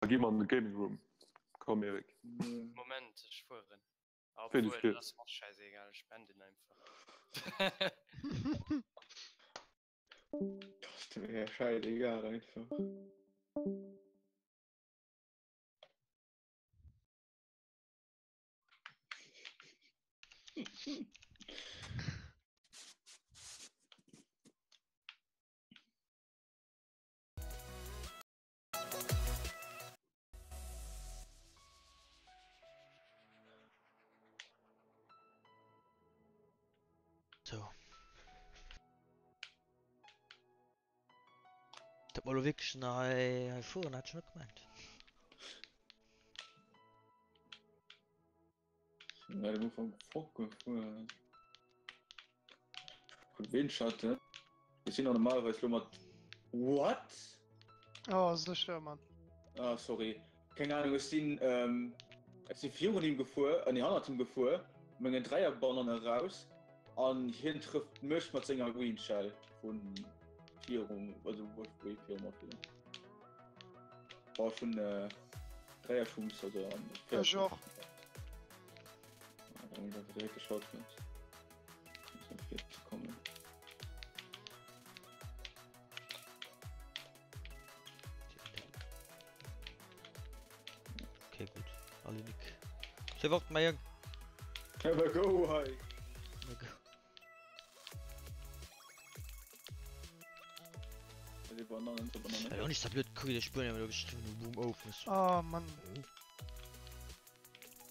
Da gi mer an de Gaming Room. Komm Eric. Moment, ech fueren. Obwuel, dat ass mer schäisegal, ech spenden einfach. Dat ass mir schäisegal einfach. So. Dat mer lo wierklech nach hei, hei fueren, hat ech net gemengt. Ja, am Ufank fortgefuer. Gutt Windschatten. Ech sinn normalerweis lo mat. What? Oh, sécher, Mann. Ah, sorry. Keng Ahnung, ech sinn ähm, ech si virun him gefuer, äh, nee, hannert him gefuer, mengen Dräierbanner eraus an hien trëfft mech mat senger Green Shell vun virum, also wou ech wou virum mer virun. War vun äh, Dräierschums, also an Ech och. Ah, da hunn ech einfach direkt geschaut, net fir ze kommen. Okay, gut. Alle Nick. Se wort mei Jung. Have a go hei. Ja, nicht blöd kuck ich Spuren immer geschrieben Boom auf Oh Mann.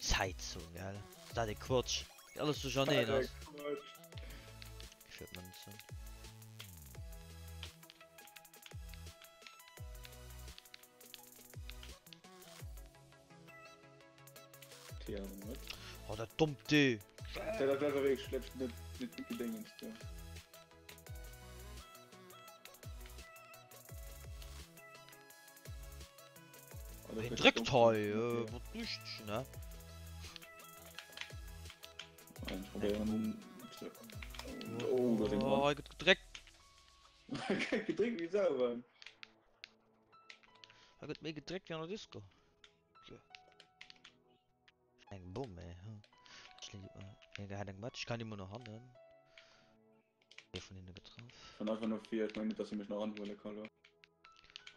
Zeitzone gell dat e Quatsch alles durcherneen ass. Gefällt mir net sou. Oh dat dommt D. Ja, dat war wéi schlecht net net gut gedéngens do. Ween dréckt hei? Wat duecht ne? Oh, hei gëtt gedréckt. Gedréckt wéi Sau, Mann. Hei gëtt méi gedréckt wéi an der Disco. Eng Bomm, ey. Ech hat eng mat, ech kann déi mol no hannen. Ee vun hinne getraff. Kann einfach no vir, ech mengen net dass hie mech nach anhuele ka lo.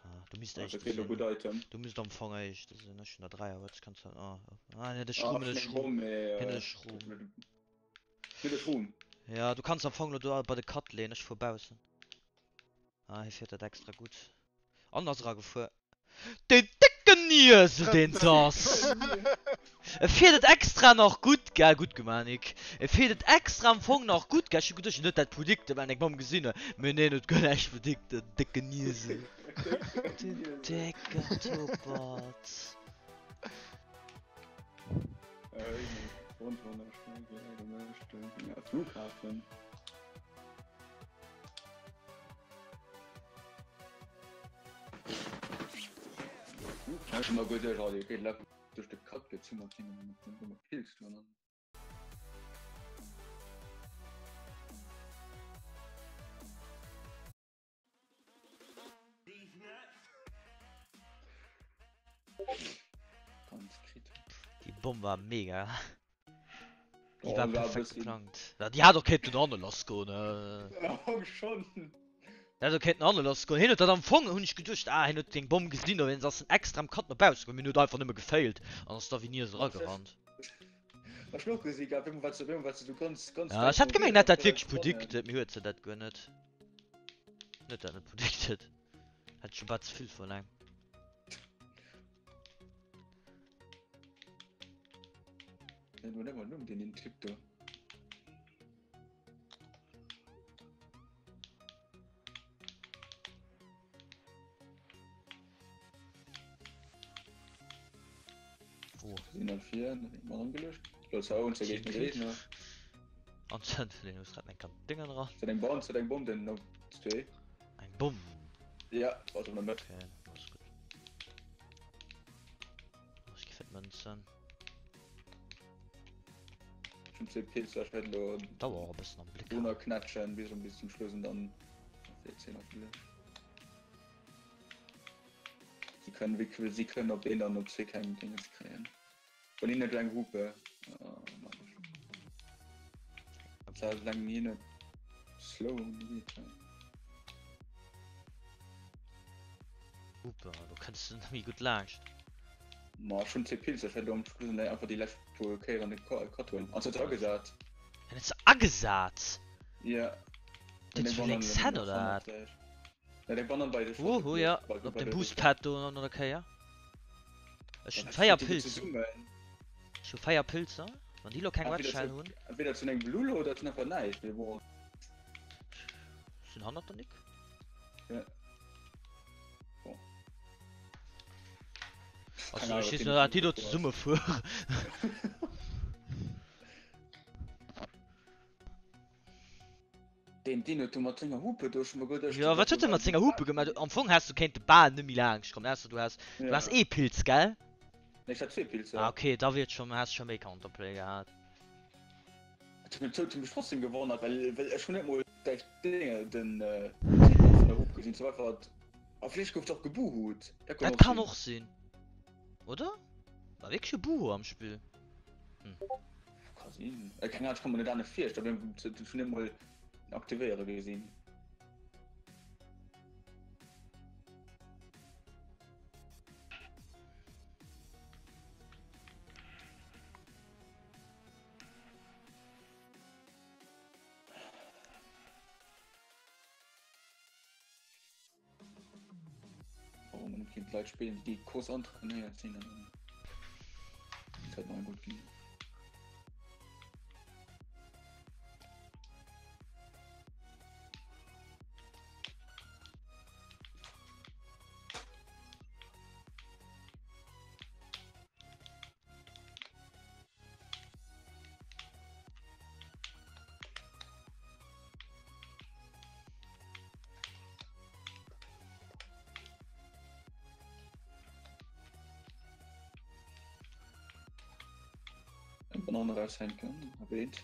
Ah, du misst Ah, echt dat wier lo gutt Item. Du misst am Fong echt sinn, ech hunn der 3 awer jetzt kanns du ah, ah nee de Ah, Schroom, de eng Schroom, Bomm, mee hin de äh, Schroom. Net de Schroom. Ja, du kanns am Fong lo do bei de Cut leen, ech fuer baussen. Ah, hie fiert dat extra gutt. An ass eragefuer. Deen décken Iesel deen 't ass! E fiert et extra nach gutt, gell? Gutt gemaach, Nick. E fiert et extra am Fong nach gutt, gell? Ech hu geduecht, en huet dat predicted, mä eng Mamm gesinn huet. Mee neen, huet guer näischt predicted, den décken Iesel. Den décken Topert. Flughafen. Ja, schon mal gut, ja, die geht lecker durch den Cut gezogen, mit dem, mit dem, mit dem Pilz drin. Ganz kritisch. Die Bomm war mega. Déi Oh, war war e perfekt bëssi- geplangt. Ja, déi hat och kéinten hanne lass goen. Äh. Ja, schon. Déi hat och kéinten hanne lass goen. Hien huet dat am Fong, hunn ech geduecht, ah, hien huet deng Bomm gesinn, dowéinst ass en extra am Cut no bausse goen. Mee hien huet einfach nëmme gefailt an ass da wéi ni eragerannt. Ech hun och gesi gehabt, wéi war ze, wéi war ze du ganz, ganz Ja, ech hat gemengt, en hätt dat wierklech predicted, mee huet se dat guer net. En huet dat net predicted. Hätt scho bal ze vill verlaangt. Nee, du net mal Numm, den den Typ do. Oh. Sinn an vir, mal angelöscht. Los hau uns der Géigner Géigner. An den hues grad eng Kant Dingen ra. Zu deng Bomb, zu deng Bomb den no zwee. Eng Bomm. Ja, warte mal mit. Okay, alles gut. Ech gi fir d'Mënzen. Schon zwee Pilze, ech werd lo Dauer och e bëssen am Blick. Donner knätschen bis bis zum Schluss und dann 14 hoffentlich. kënnen, wéi si kënnen op een an op zwee keng Dinges kréien. Wann hien net eng Hupe lang hien net slow Hupe, do kënns du net méi gutt laanscht. Ma ech hunn zwee Pilz, ech wäert elo am Schluss einfach déi lescht puer Kéieren de Cut huelen. An se huet se agesat. Hien huet se agesat? Ja. Huet se lénks Hänn oder wat? Uhu ja, op dem Boostpad do no der Kéier. Ech hunn 4 Pilzen. Ech hu 4 Pilzer. Wann déi lo keng Red Shell hunn. Entweder zu engem Blue oder zu einfach näischt, mee bon. Ech sinn hannert der Nick. Ja. Bon. Also ech weess net wat déi do zesumme fueren. Deen deen huet do mat senger Hupe do schon mol geduecht. Jo wat huet en mat senger Hupe gemaach? Am Fong häss du kéinte bal net méi laangscht kommen ausser du häss du has ee Pilz gell? Nee ech hat zwee Pilzer. Ah ok da wier et schon häss schon méi Counterplay gehat. Et huet mech trotzdem gewonnert well well ech hun net mol gläich Dinge den Hitbox vun der Hupe gesinn sou einfach a vläicht gouf et och gebuhut dat kann och sinn. Dat kann och sinn oder? War wierklech e Buhu am Spill? Hm. Ka sinn. Äh, keng Ahnung, ech kann mer net anescht virstellen. Ech hunn net mol aktivéiere gesinn. Warum man géint Leit spillen, déi Course antrainéiert sinn an dann dat mal gut ginn. Eng Banane raushänken, erwähnt.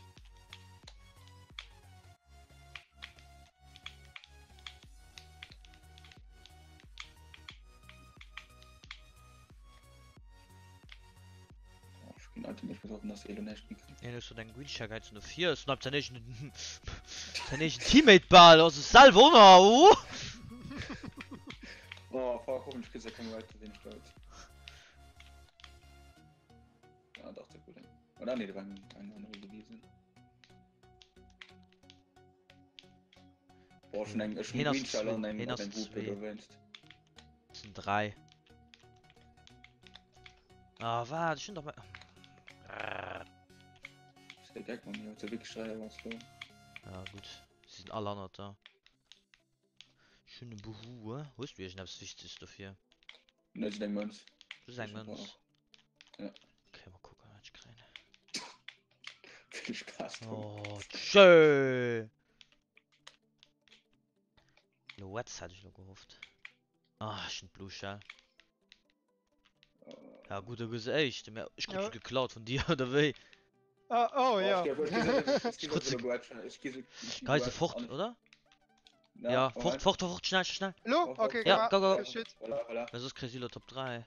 Hien huet eng Green Check no vir, sniped säin eegenen säin eegenen Teammate bal, ass es selwer och nach, oh! Oh fuck, hoffentlech kriss de keng Right deen Start. Ah dach, dat gutt eng. Oder nee, dat war eng eng anere gewisen. Boah, schon eng, ech hun Hien ass Green Shell an eng hien ass eng Hupe zwee. dowéinst. Et sinn 3. Ah, waart, ech hunn dach mei. Ass der Geck mat mir, huet se wierklech 3 Auer zwou. Ja, gutt, si sinn all hannert der. Ech hunn e Buhu. Hues du iergendeppes Wichteges dofir? Nee, just eng Mënz. Just eng Mënz? Ja. Okay, mal kucken, wat ech kréien. Vill Spaass, Tom. Oh, tschö! Louetz hat ech lo gehofft. Ah, ech hunn d'Blue Shell. Ja gutt, da gëss éischte, mä ech krut se geklaut vun dir, oder wéi? Ah, oh ja. Ech krut se. Gei se fort, oder? Ja, fort, fort, fort, schnell, schnell. Lo? Okay, Ja, go, go, go. Shit. Voilà, voilà. Well soss kréis du lo Top 3.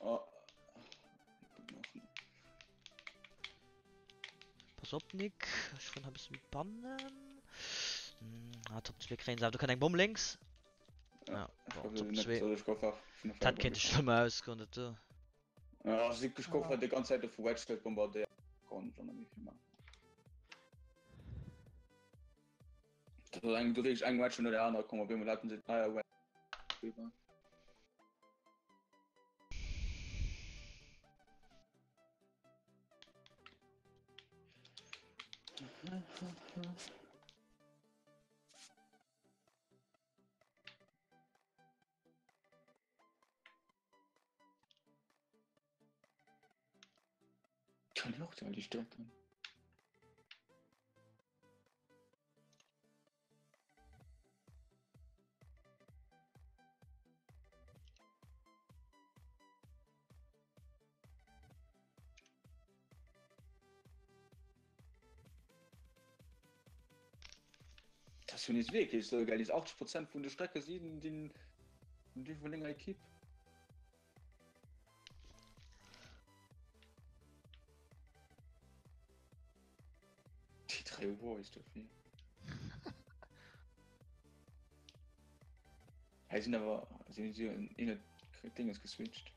Oh. Pass op, Nick. Ech fueren hei e bësse méi bannen. Ah, Top 2 kréien se awer. Do kënnt eng Bomm lénks. Ja, bon, Top 2. Dat kéint schlëmmer ausgoen, dat do. Ja, also ich gouf halt die ganze Zeit vu Wedgefeld bombardéiert. Kon schon méi vill machen. Dat ass eng, du reegst eng Wedge no der aner komm, op eemol haten se dräier Wedge. Kann ich auch da die Stärke. Dat ass jo nees wierklech esou, gell? Nees 80 Prozent vun de Strecke sinn déi vun denger Ekipp. kréie Voice dofir. Hei sinn awer sinn si een huet Dinges geswitcht.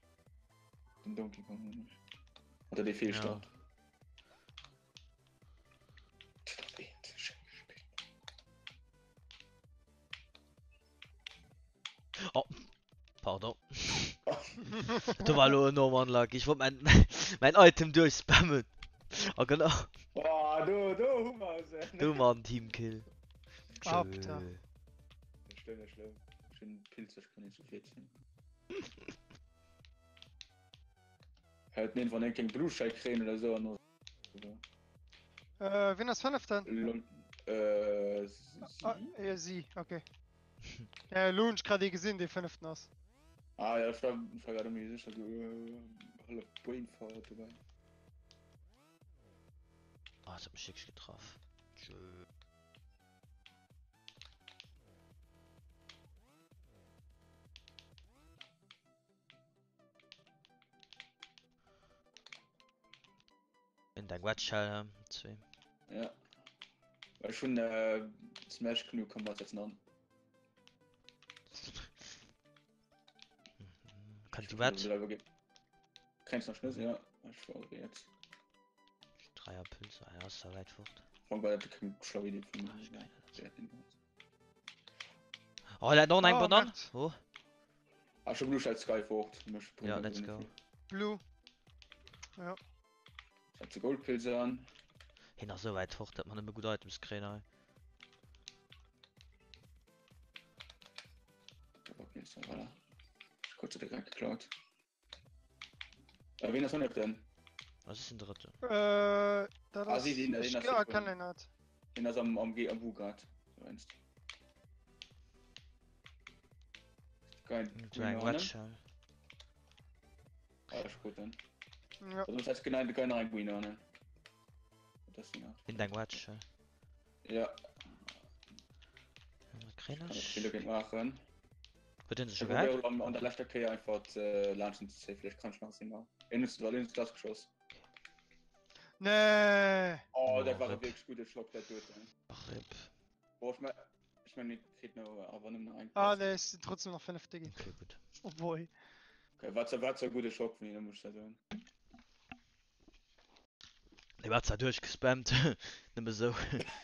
Den Donkey Kong hunn ech. Oder dee Fehlstart. Oh, pardon. Do war lo enorm unlucky. Ich wollt mein, mein Item durchspammen. Ah, genau. Oh, do, do hu mer se. Do war en Teamkill. Ah, bitter. Tschö. Net schlëmm, net schlëmm. Ech hunn Pilz, ech kann net sou vill zielen. Hält neen, wann eng keng Blue Shell kréien oder sou an Äh, wien ass fënneften? Lol. Äh, si? Ah, ja, si, okay. Ja, elo hunn ech grad ee gesinn, dee fënneften ass. Ah ja, ech war, ech war grad méi sécher, sou äh, hallef Brainfart dobäi. Ah, das hat mich wirklich getroffen. Tschö. In der Quetschhelle, zwee. Ja. Ech hunn äh, Smash genug, komm mat setzen an. Kann du wat? Kennst nach Schnëss, ja. Ech war jetzt. Dreierpilz, ah ja, ist ja weit fort. Warum war dat keng schlau Idee vun Ah, ich mir? kann Oh, er hat noch eng Oh, Banane. Merd. Oh, Ah, schon Blue Shell Sky fort. Mech bringt ja, dat let's net go. vill. Blue. Setze Goldpilze an. Hin ass sou wäit fort, dat man nëmme gutt Items kréien hei. Voilà. Kurz direkt geklaut. Äh, wen ass honnert denn? Was ist den drëtten? Äh, dat Ah, ass... si sinn- Ech sinn ass ge- de- kennen net. Den ass am, am, G am Bugart. So einst. Kein So eng Green Red Ah, ist gut dann. Ja. Also das heißt genau, genau ein Green ne? Das ist die In eng Red Shell. Ja, Wat kréien kann ich ech? viele machen. Huet den sech Ich schon probiere gehackt? an, an der letzter Kéier einfach äh, launchen ze safe. Vielleicht kann ich noch sehen. En ist, weil ist das geschoss. Nee. Oh, dat Oh, war RIP. wirklich gute Schock dat doten. Rip. Boah, ich mein, ich mein, ich krieg noch, aber nëmmen nach eng Ah, Platz. nee, es sind trotzdem noch fënnefte ginn. Okay, gut. Oh boy. Okay, wat wat e gute Schock vun Ihnen muss ich da soen. Dee war zwar duerchgespammt, nëmme sou,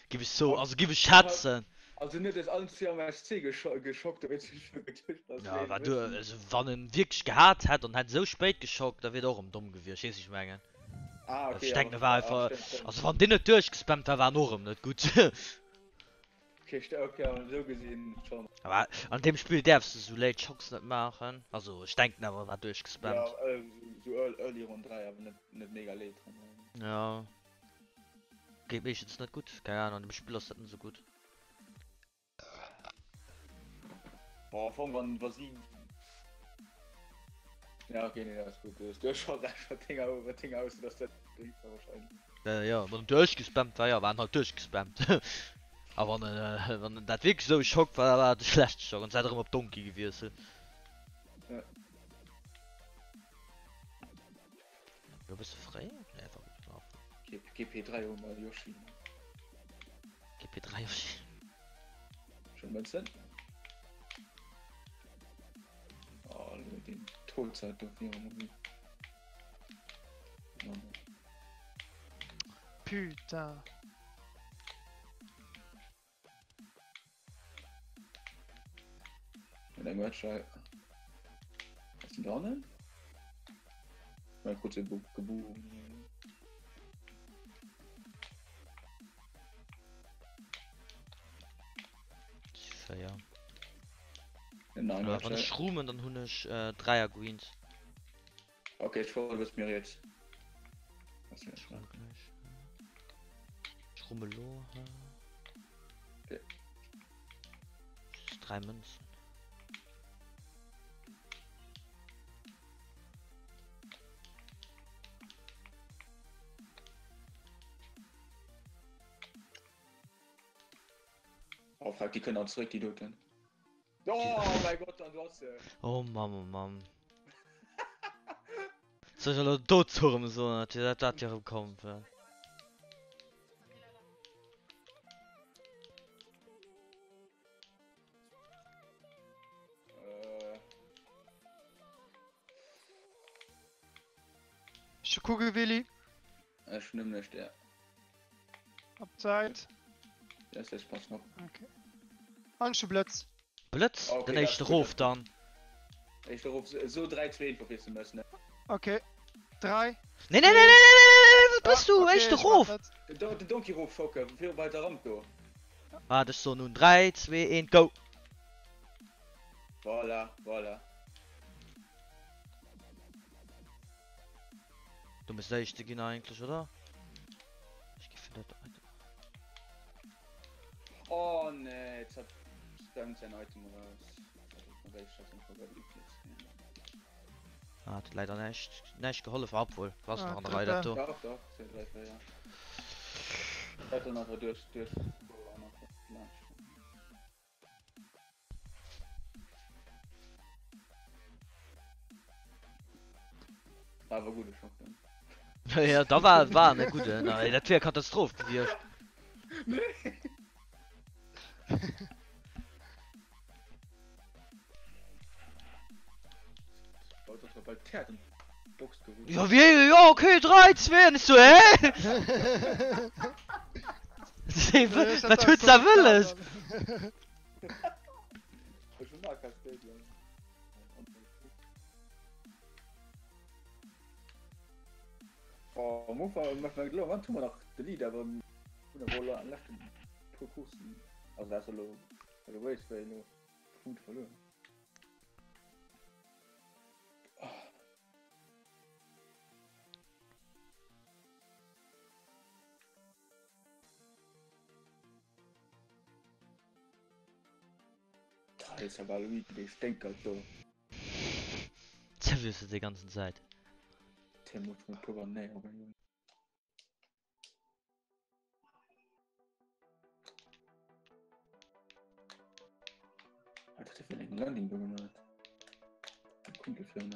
giff ech so, also giff ech schätzen. Also net dass allen zwee am SC geschockt, da wéinst ech geduecht dass Ja, war du, also wann en wierklech gehat hätt an hätt esou spéit geschockt, da wier et och erëm domm gewiescht, weess ech mengen. Ah, okay, Ech denken, awer e war ah, einfach, stimmt, stimmt. also wann deen net duerchgespammt war, war en och erëm net gutt. Okay, st okay, awer esou gesinn schon. Awer an deem Spill däerfs de sou late Shocks net maachen, also ech denken awer e war duerchgespammt. Ja, äh, sou early Ronn 3, awer net net mega late Ronn 3. Ja. Geet meeschtens net gutt, keng Ahnung, an dem Spill ass dat net sou gutt. Boah, am Fong, wann, wa si. Ja, okay, nee, das ist gut. Du hast, du hast schon recht, wat Ding, wat Ding aus, dass dat Ding war wahrscheinlich. Äh, ja, wann en duerchgespammt war, ja, war en halt duerchgespammt. A wann en, äh, wann dat wierklech esou e Schock war, da war et e schlechte Schock an se hätt erëm op Donkey gewiesselt. Ja. Lo bësse fréi? Nee, war gutt gelaf. GP3 hu mer Yoshi. GP3 Yoshi. Schon Münzen. Oh, den Todzeit do virum. Putain. Mit engem Headshot. Was sind da denn? Mal kurz gebu. Ja. Nein, Äh, wann ech roomen, dann hunn ech äh, Dreier Greens. Okay, ich folge mir jetzt. Was Ich room gleich. Ich roome lo. Okay. Drei Münzen. Oh, fuck, die können auch zurück, die Doten. Oh mein Gott, dann du hast se. Oh Mann, oh Mann. Soll ech elo dozou erëm soen, dat dat dat erëm kommt? Ech hu Kugelwilli. Ech hun nëmmen ja. Op d'Säit. Yes, ech passen op. Okay. An ech hu Blëtz. Blëtz? Okay, Den éischte rof dann. Éischte rof, so 3, 2, 1 vergiss du mech net. Okay. 3. Nee, nee, nee, nee, nee, nee, nee, nee, wat bist du? Ah, okay, Éischte ech rof! mach net. Den, Don den Donkey rof schocke, viru bei der Ramp do. Waart, ech soen un. 3, 2, 1, go! Voilà, voilà. Du misst éischte ginn eigentlech, oder? Ech gi fir dat Item. Oh nee, jetzt hat Stone sein Item raus. Ah, hat leider näischt, näischt gehollef, obwohl, war's Ah, nach an der Rei, dat do. Doch, doch, 2, 3, 4, ja. Dat dann einfach durch, durch. War awer gudde Schock dann. Ja, da war, war ne gudde. Nein, dat wär Katastroph gewiescht. Nee. Ja, wie, ja, okay, 3, 2, an ech so, hä? Wat huet se da wëlles? Sténkert do. Zerwis déi ganzen Zäit. Landing do gemacht. Kumpel fir an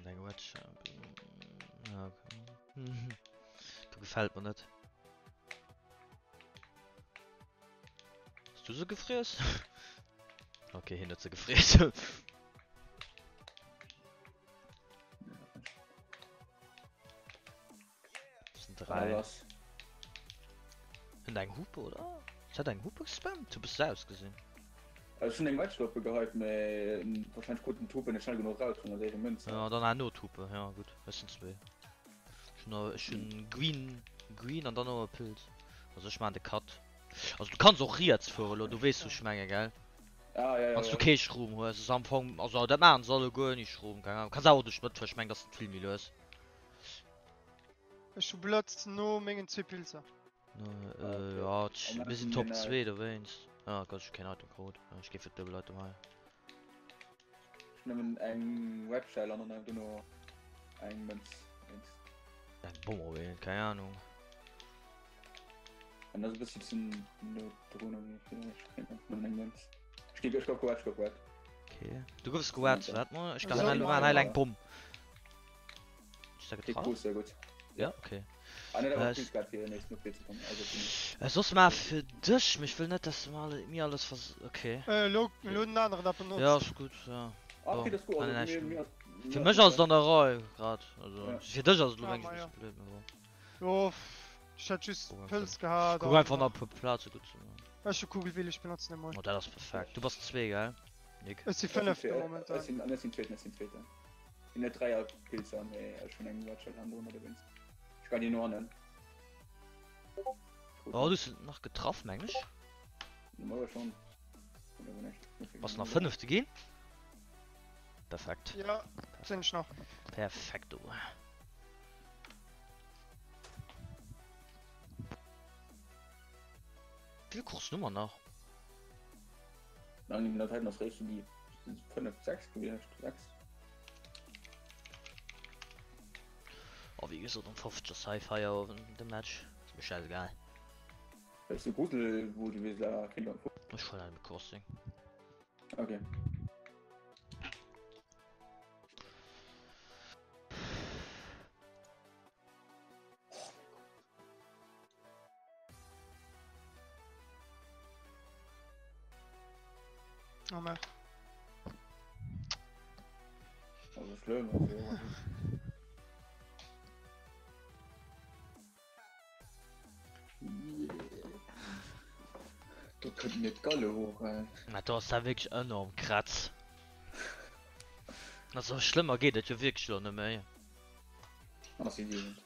Eng Wedge. Ja, okay. Du gefällt mir net. Hast du se gefriess? Okay, hien huet se gefriess. Das sind drei. Hun eng Hupe oder? Ich hat eng Hupe gespammt? Du bist ausgesehen. Ech hun eng Wedge gehypt, mee wahrscheinlich kruten d'Hupen net schnell genuch raus vun der séiere Mënz. Ja, dann eng Nothupe, ja gut, es sind zwee. Ech hun, ech hun Green, Green an dann noch e Pilz. Also ech maan de Cut. Also du kanns och riets fueren lo, du weess wou ech menge gell? Ah, ja, ja, Wanns du ja. kee Schroom hues, ass am Fong, also dat maachen se alleguer ouni Schroom, keng Ahnung. Kanns awer och duerch d'Mëtt fueren, ech mengen dat ass net vill méi lues. Ech hu Blëtz no mengen zwee Pilzer. No, Ah, äh, okay. ja, tsch, Am mir sinn Ende Top genau. 2 dowéinst. Ah Gott, ech hu keen Item krut. Ech géif fir d'Double Item hei. Ech nëmmen eng Webshell an dann duerno eng Mënz. Eins. Eng Bomm op een, keng Ahnung. An das e bëssi ze no drun an nëmmen eng Mënz. Ech gi ech gouf gewat, ech gouf gewat. Okay. Du goufs gewat, wat mol? Ech Soll kann mal- hei eng Bomm. Ist da Okay, getraut? cool, sehr gut. Ja, okay. Ah, nee, da war Äh, Pilz gehabt, fir den nächsten OP ze kommen. Also, bin ich. Äh, soss mal fir dech, mee ech wëll net, dass du mal mir alles vers... Okay. Äh, lo, lo den aneren dat benotzt. Ja, ass gutt, ja. Ah, okay, Bon, das ist gut. kann Also, een mir, näischt mir ass, Fir mir mech ass ass et an der Rei grad. Also, Ja. fir dech ass et lo Ja, meng ech ma e ja. bësse blöd, mee bon. Jo, pff, ech hätt just Guck Pilz einfach. gehat Kuck an einfach nach e puer Plaze gutt ze man. Ech hu Kugelwill, ech benotzen e mol. Oh, dat ass perfekt. Du bass zwee, gell, Nick? Ech si Ech sinn fënnefte zwee, ech momentan. sinn, ech sinn zweeten, ech sinn zweeten. Sinn net Dräier Pilzer, mee ech hunn eng Wedge an drënner dowéinst. Ech kann déi no hannen. Oh, du hues nach getraff, meng ech. Normal schon. Bass nach fënnefte ginn? Perfekt. Ja, sinn ech nach. Perfekto. Wéi vill Coursen hu mer nach? Nein, dat heiten ass réischt déi 5, 6 gewiescht, 6. Oh, wéi gesot, um 50 ass hei Feierowend de Match. Ass mir scheißegal. Ass de Grusel wou du wis da Kinder? Ech fueren Animal Crossing. Okay. Oh merde. Also schlëmm, also. Kënnt mir d'Galle hoch, ey. Mä do ass dat wierklech enorm kratz. Also schlëmmer geet et jo wierklech elo net méi. Ass si Jugend.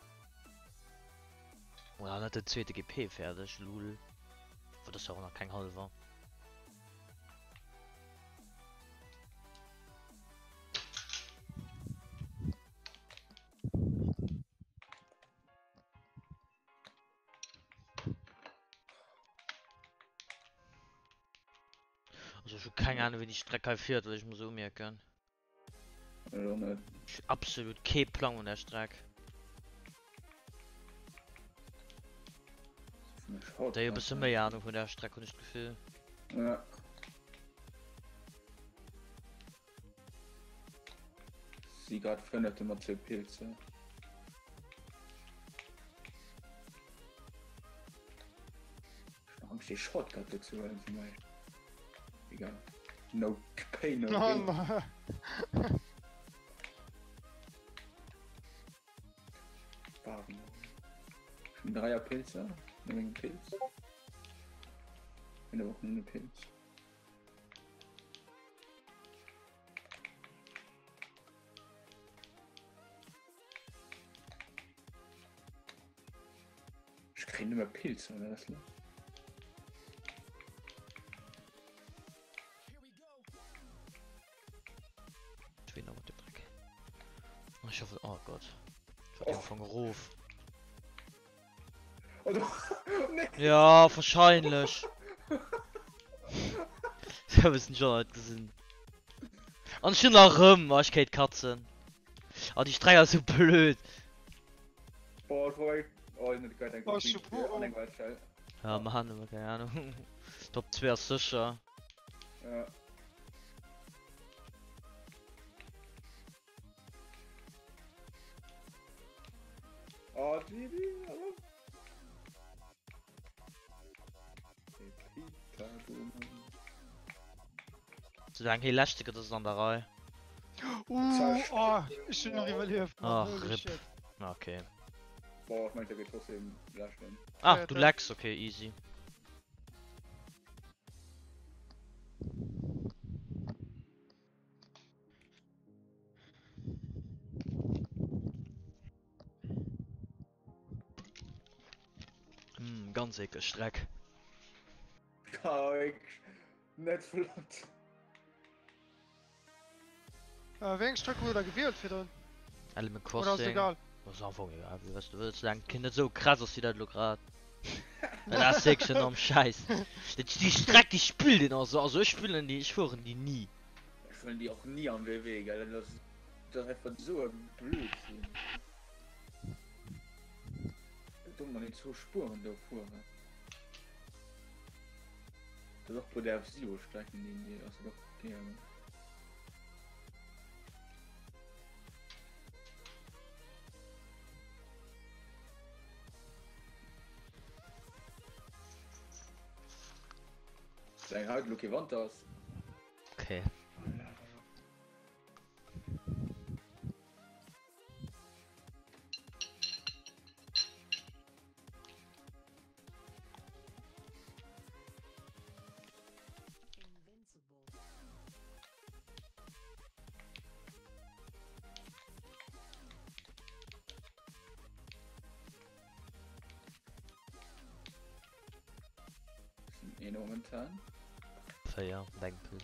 Oder net den zweete GP fäerdeg, lul. Obwuel, dat ass jo och nach keng hallwer. Also ech hu keng Ahnung wéi déi Streck hei fiert, wëll ech mol sou umierken. Ech och net. Ech hunn absolut kee Plang vun där Streck. Déi hu e bësse méi Ahnung vun där Streck hunn ech d'Gefill. Ja. Si grad fënnefte mat zwou Pilze. Ech hunn Angscht dee Shortcut do ze huelen zum Beispill. Egal. No pain no gain. Warum? Ech hunn 3 Pilzer, no mengem Pilz. Hunn awer och nëmme Pilz. Ech kréien nëmme Pilzer, wat ass los? Ich will noch mit dem Dreck. Oh, ich hoffe, oh Gott. Ich war am Anfang erof. Oh, du, nee. Ja, wahrscheinlich. Ich habe es schon heute gesehen. An schon nach rum, oh, ich kéint katzen. Oh, die Streck ass so blöd. Boah, ich war echt. Oh, ich net geil, Oh, ich hab eng Welt. Ja, Mann, aber keine Ahnung. Top 2 ass sicher. Ja. Oh, die, die, hallo. Soulaang hee leschte gëtt ass et an der Rei. Uh, oh, ech hunn nach iwwerlieft. Ach, RIP. Okay. Boah, ech mengt, der geet trotzdem leschten. Ah, du lecks, okay, easy. Mm, ganz ekeleg Streck. Net flott. Äh, wéi eng Streck hutt der gewielt virdrun? Animal Oder ass Crossing. egal? Ass am Fong egal, wéi was du wëlls, soulaang d'Kind net esou krass ass wéi dat elo grad. Dat ass wierklech enorm scheiss. Dat déi Streck déi spillt een also, also ech spillen déi, ech fueren déi ni. Ech fueren déi och ni am WW, gell, dat ass dat ass einfach esou e Blödsinn. Wéi domm an déi zwou Spueren do fueren. Dat ass och bei der F-Zero Strecken déi déi ass dat och gaangen. Soulaang haut elo kee Wanter ass. Okay. Een momentan. 4 Denkpil.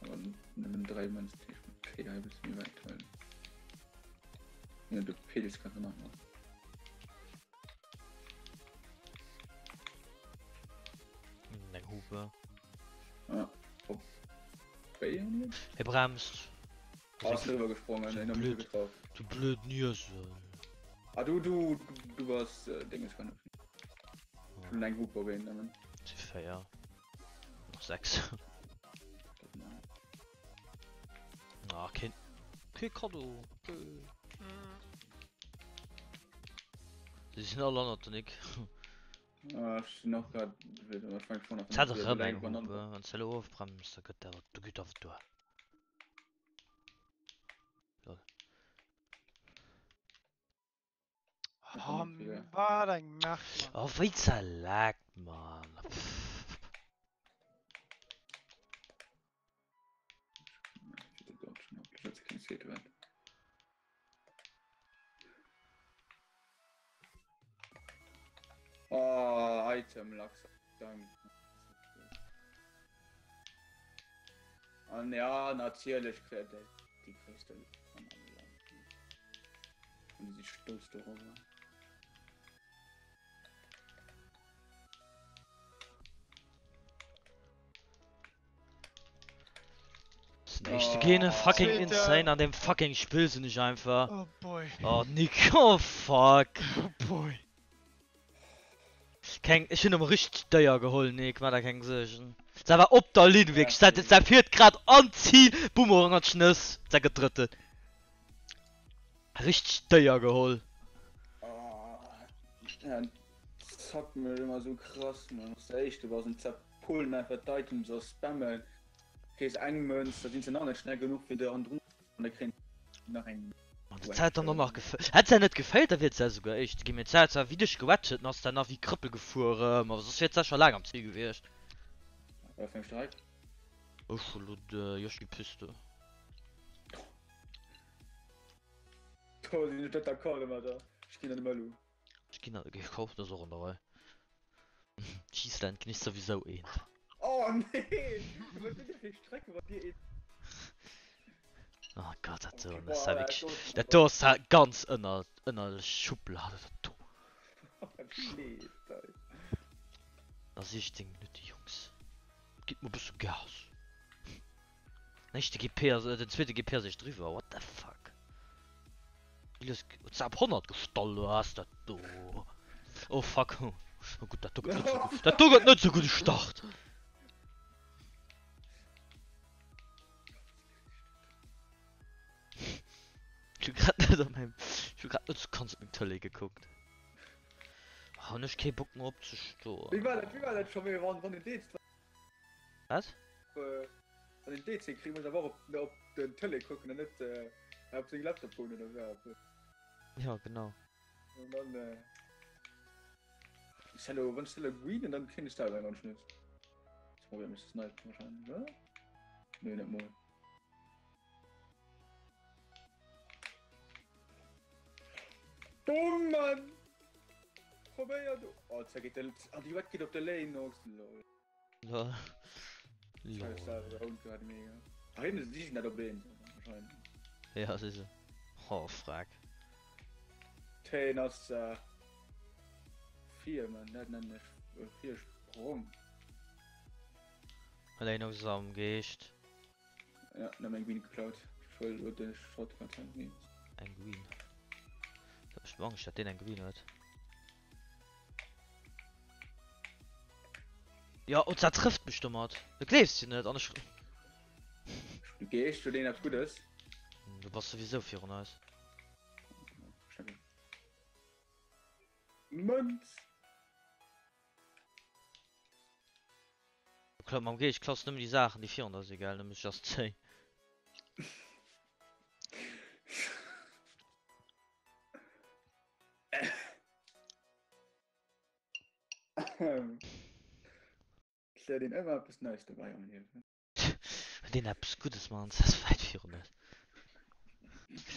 Aber nëmmen 3 Mönz okay, hei bëssen méi wäit huelen. Ja, de Pilz kann nach mal. Eng Hupe. Ah, op Béier? Hie bremst. Ass drüber gesprongen, Du en blöd, getraff. du blöd Niesel. Ah, du, du, du warst äh, Dinges kann Schon eng Hupe op een nëmmen. Si 4. Nach 6. Ah, keen, kee Kaddo. Si sinn all hannert der Nick. Ah, ech sinn och grad, ech fänk schon Zet erëm eng Hupe, wann s de elo ofbremst, da gëtt awer, du geet awer duer. Lol. Oh, wat eng Merk, Mann. Oh, wéi zerlaggt, Mann. Oh, Item Lachs. Dank. An ja, natierlech kritt er déi gréisste vun alle Land. Und si stolz dorobber. Den éischte ginn Oh, fucking Zweete. insane an dem fucking Spill sinn ech einfach. Oh boy. Oh Nick, oh fuck. Oh boy. Keng, ech hunn em richteg déier geholl Nick, maach der keng Suergen. Se war op der Linn wierklech, se, se fiert grad an d'Zil, Boomerang an d'Schnëss, se gëtt Drëtten. Richteg déier geholl. Oh, dat zackt mech ëmmer sou krass, man. Wanns de Éischte bass an zerpullen einfach d'Items a spammen. Kriss eng Mënz, da sinn se nach net schnell genuch fir der hannendrun an da kréien se nach eng. Wann de Zelt dann och nach geféilt, hätt se net geféilt, da wier d'Zelt esouguer éischt ginn. Mee d'Zelt war wéi duerch gewetsch huet, ass dann nach wéi Krëppel gefuer, ma soss wier d'Zelt scho laang am Ziel gewiescht. Wat fir eng Streck? Ech hu lo de Yoshi Piste. Do sinn ech net d'accord domadder. Ech ginn an de Mëllu. Ech ginn an, ech kaufen das och an der Rei. Cheeseland ginn ech souwisou eent. Oh nee! Wat sinn dat fir Strecken, wann dir een. Oh Gott, dat do ass ja wierklech, dat do ass ja ganz ënner, ënner der Schublade, dat do. Wat schleeft hei? Nach 16 Minutte, Jungs. Gitt mol e bësse Gas. Den éischte GP ass, den zweete GP ass eréischt eriwwer, what the fuck. Huet se ab 100 gestall oder ass dat do? Oh fuck. Oh gutt, dat do gëtt net sou gutt. Dat do gëtt net sou gudde Start. Ech hu grad net op mäin, ech hu grad net sou ganz op meng Tëlee gekuckt. Hunn ech kee Bock méi opzestoen. Wéi war dat, wéi war dat scho méi, wann wann den Dez Wat? Wann een DC kritt, muss awer och op, op den Tëlee kucken an net äh, op seng Laptop goen oder sou eppes. Ja, genau. An dann äh, Cello, wann Cello Green an dann kréien ech dat ganz net. Das Problem ist snipen wahrscheinlich, oder? Nee, net mol. Boom, Mann! Probéier du. Oh, da geht der, ah, die Wett geht op der Lane, Nox, lol. Lol. Lol. Ja, si se. Oh, frag. Teen ass äh, vier, man, dat nennen ech äh, Virsprong. Lennox am Geescht. Ja, dann eng Green geklaut. Ich wollte nur den Shotgun nehmen. Eng Green. Ech hu Angscht, dat deen eng Green huet. Ja, und dat trifft mech domat. Du gleefs jo net an ech. Du geescht du deen eppes Guddes? Du bass souwisou virun eis. Mënz! Du klapp mam Geescht klass nëmmen déi Saachen déi virun der si gell, nëmme just say. Et léiert een ëmmer eppes Neies dobäi am Liewen. Huet een eppes Guddes man, ass wäit virun eis.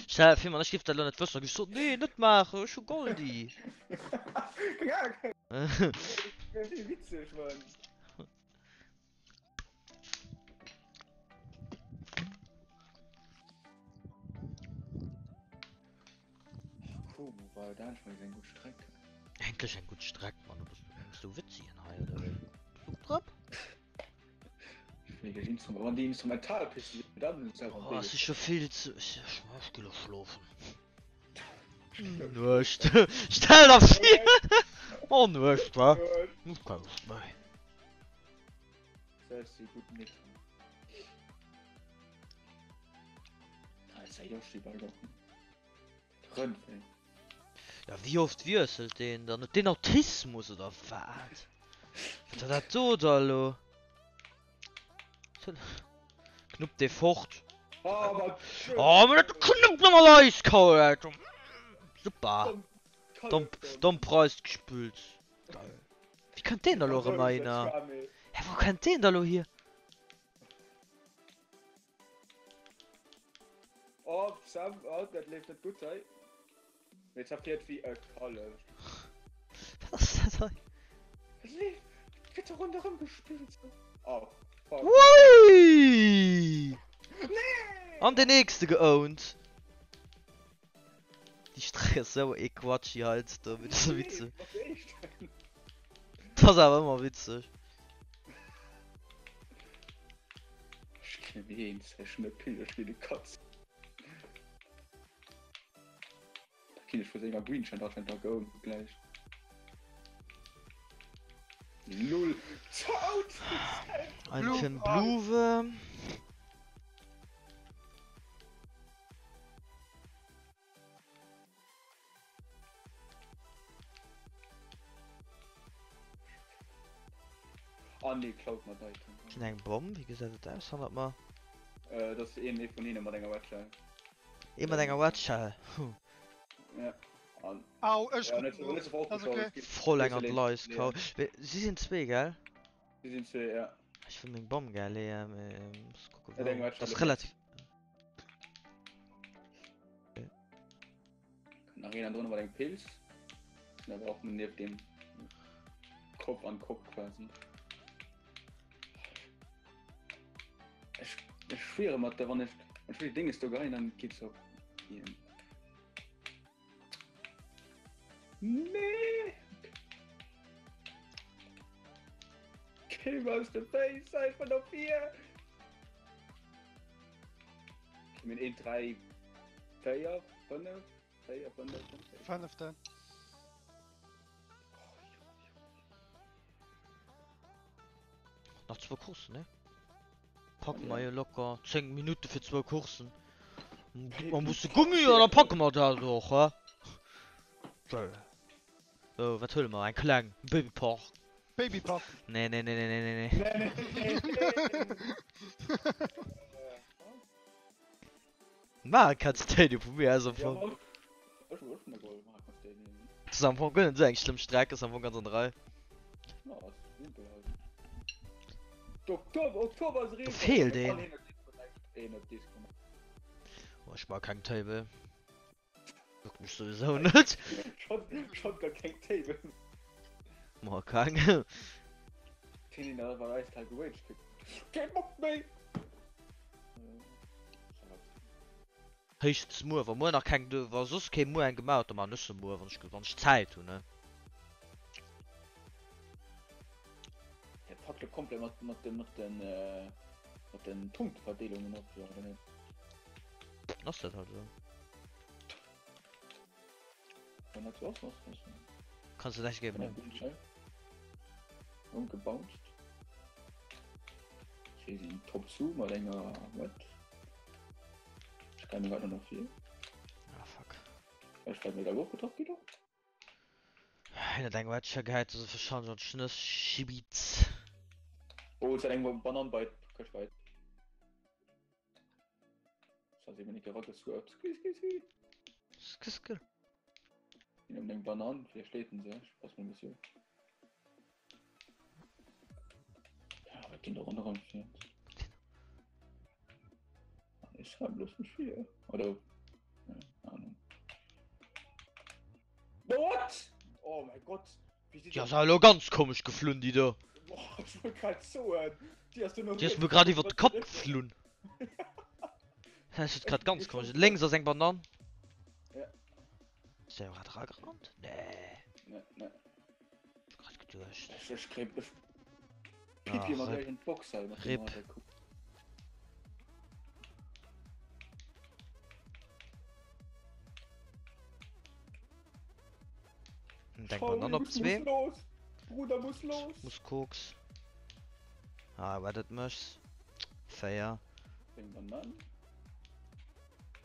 Stell der vir man ech géif dat elo net wëssen, da géif ech soen, nee net maachen, ech hu Goldi. Keng Ahnung, dat wier witzeg man. Komo war dat endlech mol eng gutt Streck. Endlech eng gutt Streck man, du bass du witzien hei oder wéi? Bist du drop? Wann déi Instrumentalpiste dann Oh, es ist schon viel zu. Ich, ich, ich geh lo schlofen. Nuecht. Stell der vir! Oh, Nuecht, wa? Ech kann net méi. Selbst die guten Nick. Da ist der Yoshi bei Locken. Rënnféi. Ja, wéi oft wiesselt deen dann? Huet deen Autismus oder wat? Wat war dat do da elo? Knuppt dee fort? Oh, ma Oh, ma dat knuppt nochmal eiskalt, Alter. Super. Domm Preis gespüllt. Geil. Wéi kënnt deen da lo erëm heihinner? Hä, wou kënnt deen da lo hier? Oh, Sam, oh, dat leeft net gutt hei. Mee zerfiert wéi e Kallef. Wat ass dat hei? Et leeft, et gëtt ronderëm gespillt. Oh, fuck. Wui! An den nächste geowned. Déi Streck ass sou ee Quatschi heiansdo, mee dat ass witzeg. Dat ass awer ëmmer witzeg. Ech ginn net méi eens, ech hunn e Pille, ech wéi de Katz. Da ginn ech vu senger Green Shell anscheinend da goen gläich. Lull. Ein fir den Bluwe. Ah nee, klaut mer d'Item. Sinn eng Bomm? Wéi gesäit et aus hannert mer? Äh, dat ass een ee vun hinne mat enger Wedge. Ee mat enger Wedge? Huh. Ja. An Au, ech ja, net, net so Das okay. Voll eng an d'Leis kau. Si sinn zwee, gell? Si sinn zwee, ja. Ech wëll meng Bomm gär leeën, mee muss kucken Ja, deng wou. Wedge Dat ass leeft. relativ. Nach een drënner mat engem Pilz. Da braucht man nieft dem Kopf an Kopf quasi. Ech, ech schwiere mat der, wann ech, wann ech wirklich Dinges do geheien, dann geht's op. Nee! Came aus the face, einfach noch vier! Ich mein 1, 3, 4, 5, 4, 5, 5. Fënneften. Nach zwou Courssen, ne? Packe mer jo locker 10 Minutte fir zwou Courssen. Gib mer e bësse Gummi an da packe mer dat och, he? Sou, wat huele mer? Eng kleng Babypark. Babypark. Nee, nee, nee, nee, nee, nee, nee. Mario Kart Stadium vu mir aus am Fong. Das ist am Fong guer net esou eng schlëmm Streck, ass am Fong ganz an der Rei. Do feelt een. Oh, ech mag keng Table. Juckt mech sowieso net. Shotgun keng Table. Ma keng. Keen een war eiskal geraged kritt. Keen Bock méi! Héchstens muer, wa muer nach keng do, wa soss kee muer eng gemaach huet, da maan ech se muer, wann ech, wann ech Zäit hunn, ne. Hie packt lo komplett mat, mat de, mat den, mat den Punktverdeelungen op, jo, oder net? Ass dat halt esou. Wann dat sou ass, ass dat sou. Kanns du näischt géiwen hunn. Ongebounced. Hier sinn top zu mat enger what? Ech kann grad nach vir. Ah fuck. Ech war mega hoch getroff gi do. Hien huet eng Wedge gehäit, also wahrscheinlech an d'Schnëss Schibitz. Oh, es hat eng Banan bei Këscht weit. Sk sk. Eng Banan fir schleeten se ech pass mal bisschen. Ja, wat ginn do ronderëm fir? Ech schreibe bloß nicht viel. Oder ja, Ahnung. What? Oh mein Gott. Déi ass awer elo ganz komesch geflunn, déi do. Ech wollt grad soen, déi ass Déi ass mir grad iwwer de Kapp geflunn. Dat ass grad ganz komesch. Lénks ass eng Banann. Ja. Ass déi grad eragerannt? Nee. Nee, nee. Ech grad geduecht. Ech, ech kréip, ech pipi mer gläich an d'Box hei mat Rip. Denk mal dann op zwee. Los. Bruder muss los. Muss Koks. Ah, wat et mechs. Féier.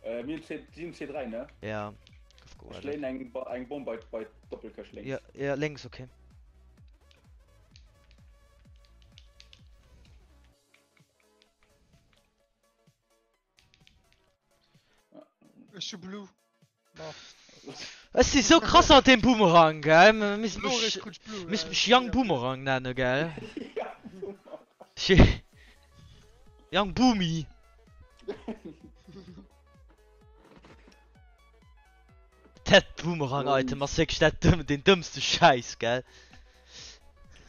Äh, mir sinn C3, ne? Ja. Ech leen eng, eng Bomb bei, bei Doppelkëscht lénks. Ja, ja, lénks, okay. Ech hu Blue. Boah. Ech si sou krass mat deem Boomerang, gell? Misst mech, misst mech Young Boomerang nenne, gell? Young Boomy. Dat Boomerang-Item ass wierklech dat dëmm, deen dëmmste Schäiss, gell?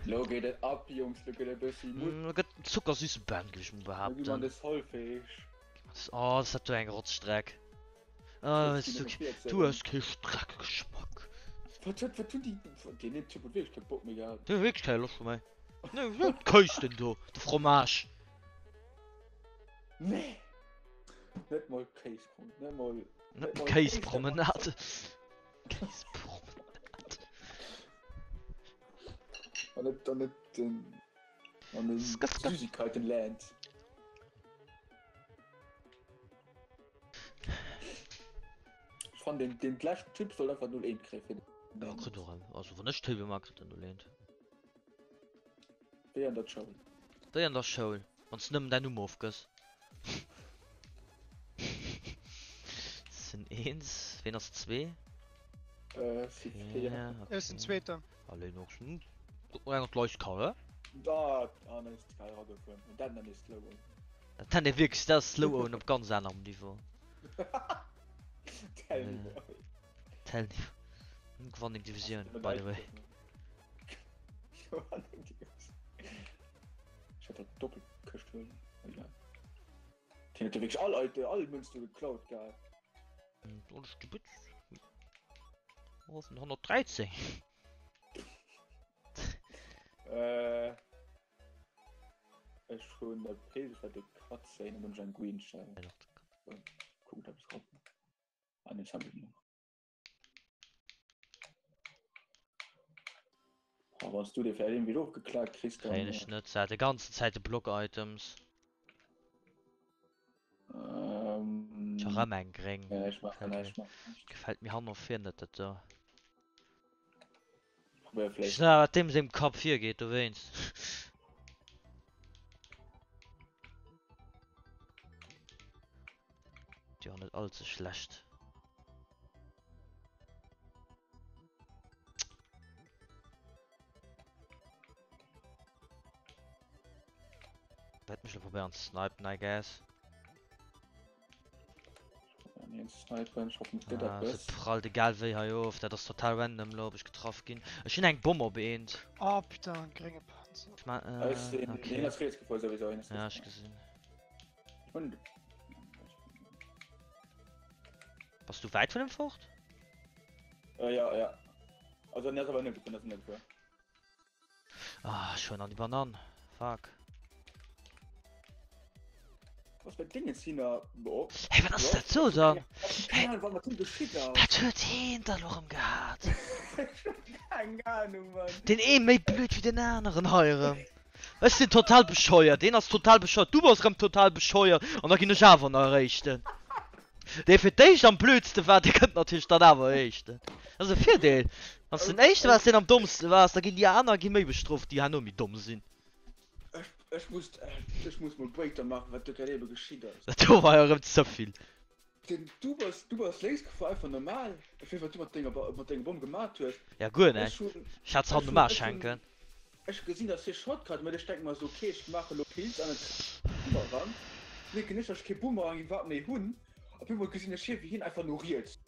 Lo geet et ab, Jungs, lo gëtt e bëssi Musek. Lo gëtt en zuckersüsse Band, géif ech mol Lo gi mer behaapten. de Solfège. Oh, ass dat do eng Rotzstreck. Ah, weess du, du hues kee Streckegeschmack. Wat huet, wat hunn déi, deen een Typ huet wierklech kee Bock méi gehat. Deen huet wierklech keng Loscht méi. Nee, wat kéis den do, de Fromage. Nee! Net mol Kéispromenade, net mol. Net mol Kéispromenade. Kéispromenade. An net, an net den, an den Süßigkeitenland. Ech fannen den, den leschten Typ sollt einfach 0 1 kréien fir den. Ja, kritt och en. Also wann ech Table mag, kritt en 0 1. Wéi an der Schoul. Wéi an der Schoul, wann s de nëmmen däin Numm ofgëss. Sinn eens. Ween ass zwee? Äh, si 4. Ja, Ech sinn okay. Zweeten. Allez, noch. Guck mal, eng Leis kann, hä? Da, ah, dann ist geil ragefuhren. Und dann, dann ist slow. Dat nennt ee wierklech, dat ass slow own op ganz anerem Niveau. Tell Niveau. Tell Niveau. Gewann eng Divisioun, by the way. Gewann eng Divisioun. Ech hätt dat Doppelkëscht huelen. Egal. Deen huet jo wierklech all Item, all Münz do geklaut gehat. Alles gebitzt. Oh, vun 113. Äh. Ech hunn e Pilz wat de Cutscene an ech eng Green Shell. Kucken ob ech rop. An den hab ich noch. Oh, wann du dir vielleicht irgendwie hochgeklagt kriegst, dann. Kréien ech net, se hat de ganzen Zäit de Block-Items. Ähm, Ech erëm eng gréng. Ja, ech mach Gefällt näischt, mir. mach näischt. Gefällt mir hanner vir net dat do. Probéier Ech vläicht. weess net wat deem sengem Kapp virgeet dowéinst. Déi och net all ze schlecht. Wäert mech lo probéieren ze snipen I guess. Ah, se prallt egal wéi hei of. Dat ass total random lo, ob ech getraff ginn. Ech hunn eng Bomm op eent. Oh putain, grénge Panzer. Ech ma, äh, okay. Ja, ech gesinn. Bass du wäit vun em fort? Äh, ja, ja. Also, ne, ass awer net gefuer, ass net gefuer. Ah, schon an die Banane. Fuck. Was bei Dinge ziehen da? Oh. Hey, wat ass dat so dann? Hey, wat huet heen da lo rëm gehat? Keng Ahnung, Mann. Den ee méi blöd wéi den aneren hei erëm. Ech sinn total bescheuert, deen ass total bescheuert, du bass erëm total bescheuert an da ginn ech awer nach Éischten. Dee fir d'éischt am blödste war, dee kënnt natierlech dann awer Éischten. Dat ass e Virdeel. Wann s de den Éischte waars, deen am dommste waars, da ginn déi aner gi méi bestrooft, déi herno méi domm sinn. Ech, ech muss, ech muss mol Breakdown maachen, wat do grad ebe geschitt ass. Dat do war jo erëm zevill. Den, du bass, du bass lénks gefuer, einfach normal. Ech weess, wat du mat denger, mat denger Bomm gemat hues. Ja guer Ech näischt. hunn, Ech hat se ech hannen um hunn, Aarsch ech hunn, hänken. ech hu gesinn, dass hie Shot kritt, mä ech denke mer esou, okay, ech maache lo Pilz an et Boomerang. Mierken ech, dass ech kee Boomerang iwwerhaapt méi hunn. Op eemol gesinn ech hie, wéi hien einfach no riets.